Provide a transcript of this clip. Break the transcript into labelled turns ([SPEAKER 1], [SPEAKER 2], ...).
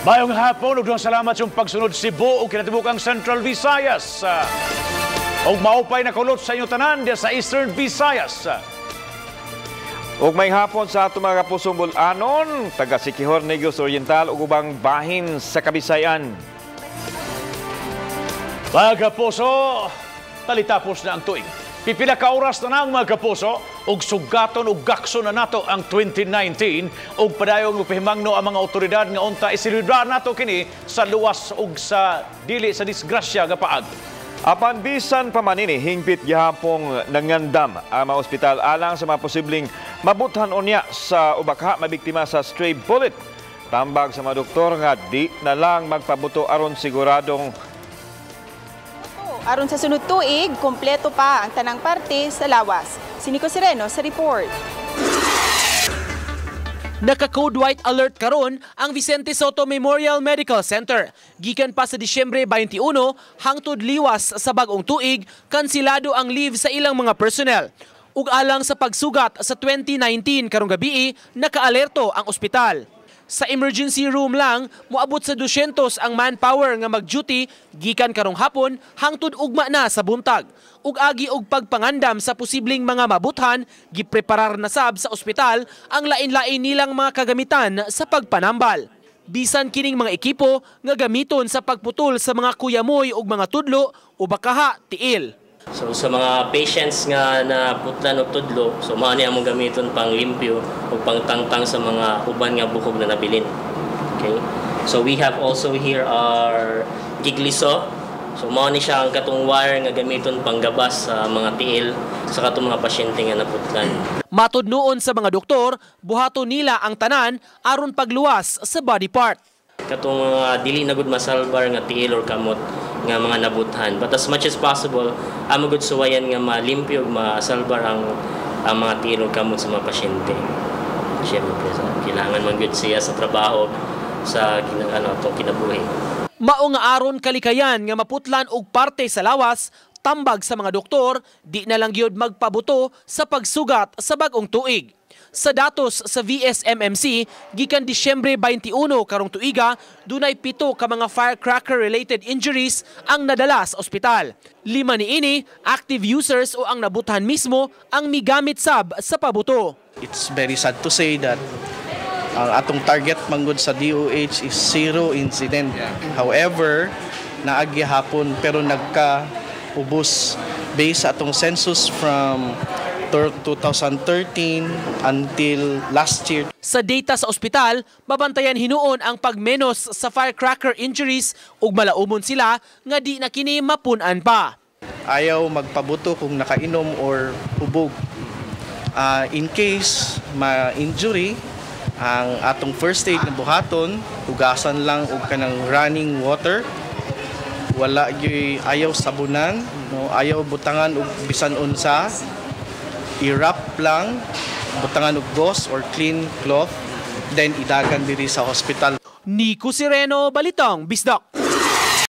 [SPEAKER 1] Maayong hapon ug salamat sa pagsunod, Cebu ug kinatibukang Central Visayas. Ug maupay na kulot sa inyong tanan diya sa Eastern Visayas.
[SPEAKER 2] Ug maayong hapon sa ato mga kapusong Bol-anon, taga Siquijor, Negros Oriental ug ubang bahin sa Kabisayan.
[SPEAKER 1] Mga kapuso, talitapos na ang tuig. Pipila ka oras na nang, mga kapuso, ug sugaton ug gakso na nato ang 2019 ug padayong pahimangno ang mga otoridad nga unta iselebrar nato kini sa luwas ug sa dili sa disgrasya nga paagi.
[SPEAKER 2] Apan bisan pa man ini, hingpit gihapong nangandam ang mga ospital alang sa mga posibleng mabuthan unya sa ubakha mabiktima sa stray bullet. Tambag sa mga doktor nga di na lang magpabuto aron siguradong
[SPEAKER 3] Aron sa sunod tuig, kompleto pa ang tanang parte sa lawas. Si Nico Sereno sa report.
[SPEAKER 4] Naka-code white alert karon ang Vicente Sotto Memorial Medical Center. Gikan pa sa Disyembre 21 hangtod liwas sa bag-ong tuig, kansilado ang leave sa ilang mga personnel. Ug alang sa pagsugat sa 2019 karong gabii, nakaalerto ang ospital. Sa emergency room lang, moabot sa 200 ang manpower nga mag-duty gikan karong hapon hangtod ugma na sa buntag. Ug agi og pagpangandam sa posibleng mga mabuthan, gipreparar na sab sa ospital ang lain-lain nilang mga kagamitan sa pagpanambal. Bisan kining mga ekipo nga gamiton sa pagputol sa mga kuyamoy ug mga tudlo o bakaha tiil.
[SPEAKER 5] So sa mga patients nga naputlan og tudlo, so mao ni among gamiton pang limpyo ug pangtangtang sa mga uban nga bukog na nabilin. Okay? So we have also here our Gigli saw. So mao ni siya ang katong wire nga gamiton panggabas sa mga tiil sa katong mga pasyente nga naputlan.
[SPEAKER 4] Matud nuon sa mga doktor, buhaton nila ang tanan aron pagluwas sa body part.
[SPEAKER 5] Katong mga dili na gud masalbar nga tiil or kamot nga mga nabuthan. But as much as possible, amo gud suwayan nga malimpyo ug masalbar ang mga tiil or kamot sa mga pasyente. Siyempre, kailangan man gud siya sa trabaho sa ano atong kinabuhi.
[SPEAKER 4] Mao nga aron kalikayan nga maputlan og parte sa lawas, tambag sa mga doktor, di na lang gyud magpabuto sa pagsugat sa bag-ong tuig. Sa datos sa VSMMC, gikan Disyembre 21 karong tuiga, dunay 7 ka mga firecracker-related injuries ang nadala sa ospital. 5 niini, active users o ang nabuthan mismo ang migamit sab sa pabuto.
[SPEAKER 6] It's very sad to say that ang atong target manggod sa DOH is zero incident. However, naa gihapon pero nagka-ubos based sa atong census from 2013 until last year.
[SPEAKER 4] Sa data sa ospital, mabantayan hinuon ang pagmenos sa firecracker injuries ug malaumon sila nga di na kini mapun-an pa.
[SPEAKER 6] Ayaw magpabuto kung nakainom or hubog. In case ma-injury, ang atong first aid na buhaton, hugasan lang og kanang running water. Wala gyud, ayaw sabunan, no, ayaw butangan og bisan unsa. I-wrap lang, butangan og gauze or clean cloth, then idagan diri sa hospital.
[SPEAKER 4] Nico Sireno, Balitang Bisdak.